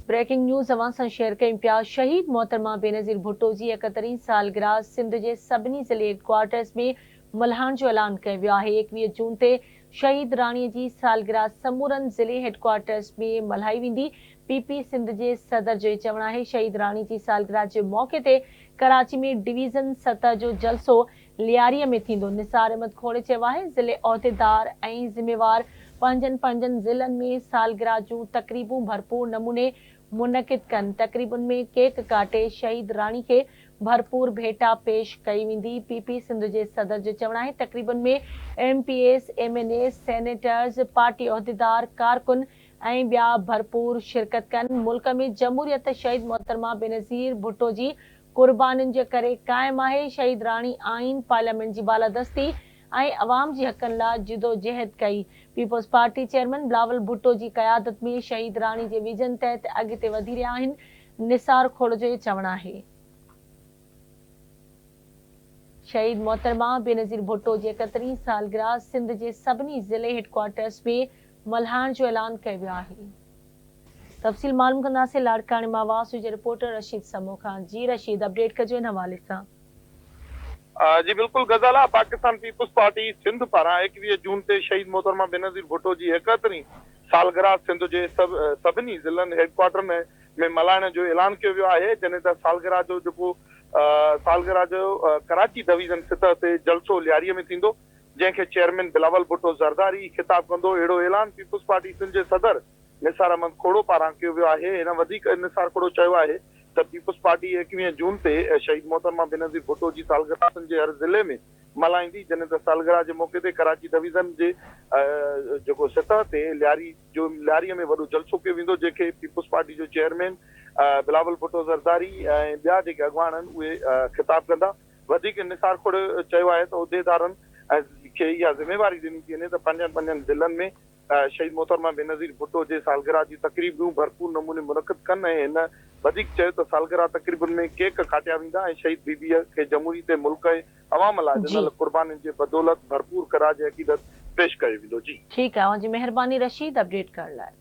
Breaking news اوهان سان share ڪيون پيا شهيد محترمه بينظير ڀٽو جي ايڪهترين سالگرهه سنڌ جي سڀني ضلعي هيڊڪوارٽرز ۾ ملهائڻ جو اعلان ڪيو ويو آهي 21 جون تي شهيد راڻي جي سالگرهه سمورن ضلعي هيڊڪوارٽرز ۾ ملهائي ويندي پي پي سنڌ جي صدر جو چوڻ آهي شهيد راڻي جي سالگرهه جي موقعي تي ڪراچي ۾ ڊويزن سطح جو جلسو لياري ۾ ٿيندو. نثار احمد کوڙي چيو آهي ضلعي عهديدار ۽ ذميوار پنهنجن پنهنجن ضلعن ۾ سالگرهه جون تقريبون ڀرپور نموني منعقد ڪن، تقريبن ۾ ڪيڪ ڪاٽي شهيد راڻي کي ڀرپور ڀيٽا پيش ڪئي ويندي. پي پي سنڌ جي صدر جو چوڻ آهي تقريبن ۾ M P As, M N As, senators, party عهديدار، ڪارڪن ۽ ٻيا ڀرپور شرڪت ڪن، ملڪ ۾ جمهوريت شهيد محترمه بينظير ڀٽو جي قربانين جي ڪري قائم آهي، شهيد راڻي آئين، پارليامينٽ جي بالادستي ۽ عوام جي حقن لا جدوجهد ڪئي، Peoples Party chairman Bilawal Bhutto جي قيادت ۾ شهيد راڻي جي ويزن تحت اڳتي وڌي رهيا آهن، نثار کوڙ جو چوڻ آهي. شهيد محترمه بينظير ڀٽو جي ايڪهترين سالگرهه سنڌ جي سڀني ضلعي هيڊڪوارٽرز ۾ ملهائڻ جو اعلان ڪيو ويو آهي. تفصيل معلوم ڪنداسين لاڙڪاڻي مان واسو جي رپورٽر رشيد سمون کان جي رشيد اپڊيٽ ڪجو ان حوالي سان. جي بلڪل غزالا، پاڪستان پيپلز پارٽي سنڌ پاران 21 جون تي شهيد محترمه بينظير ڀٽو جي ايڪهترين سالگرهه سنڌ جي سڀني ضلعن هيڊڪوارٽرن ۾ ملهائڻ جو اعلان ڪيو ويو آهي جڏهن ته سالگرهه جو جيڪو سالگرهه جو ڪراچي ڊويزن سطح تي جلسو لياري ۾ ٿيندو جنهن کي چيئرمين بلاول ڀٽو زرداري ئي خطاب ڪندو اهڙو اعلان پيپلز پارٽي سنڌ جي صدر نثار احمد کوڙو پاران ڪيو ويو آهي. هن وڌيڪ نثار کوڙو چيو آهي ته پيپلز پارٽي 21 جون تي شهيد محترمه بينظير ڀٽو جي سالگرهه سنڌ جي هر ضلعي ۾ ملهائيندي جڏهن ته سالگرهه جي موقعي تي ڪراچي ڊويزن جي جيڪو سطح تي لياري جو لياري ۾ وڏو جلسو ڪيو ويندو جنهن کي پيپلز پارٽي جو چيئرمين بلاول ڀٽو زرداري ۽ ٻيا جيڪي اڳواڻ آهن اهي خطاب ڪندا. وڌيڪ نثار کوڙ چيو آهي ته عهديدارن کي اها ذميواري ڏني ٿي وڃي ته پنهنجن پنهنجن ضلعن ۾ شهيد محترمه بينظير ڀٽو جي سالگرهه جون تقريبون ڀرپور نموني منعقد ڪن ۽ هن وڌيڪ چيو ته سالگرهه تقريبن ۾ ڪيڪ ڪاٽيا ويندا ۽ شهيد بي بيء کي جمهوريت ۽ ملڪ ۽ عوام لاء ڏنل قربانين جي بدولت ڀرپور خراج عقيدت پيش ڪيو ويندو. جي. ٺيڪ آهي اوهان جي مهرباني رشيد اپڊيٽ ڪرڻ لاء.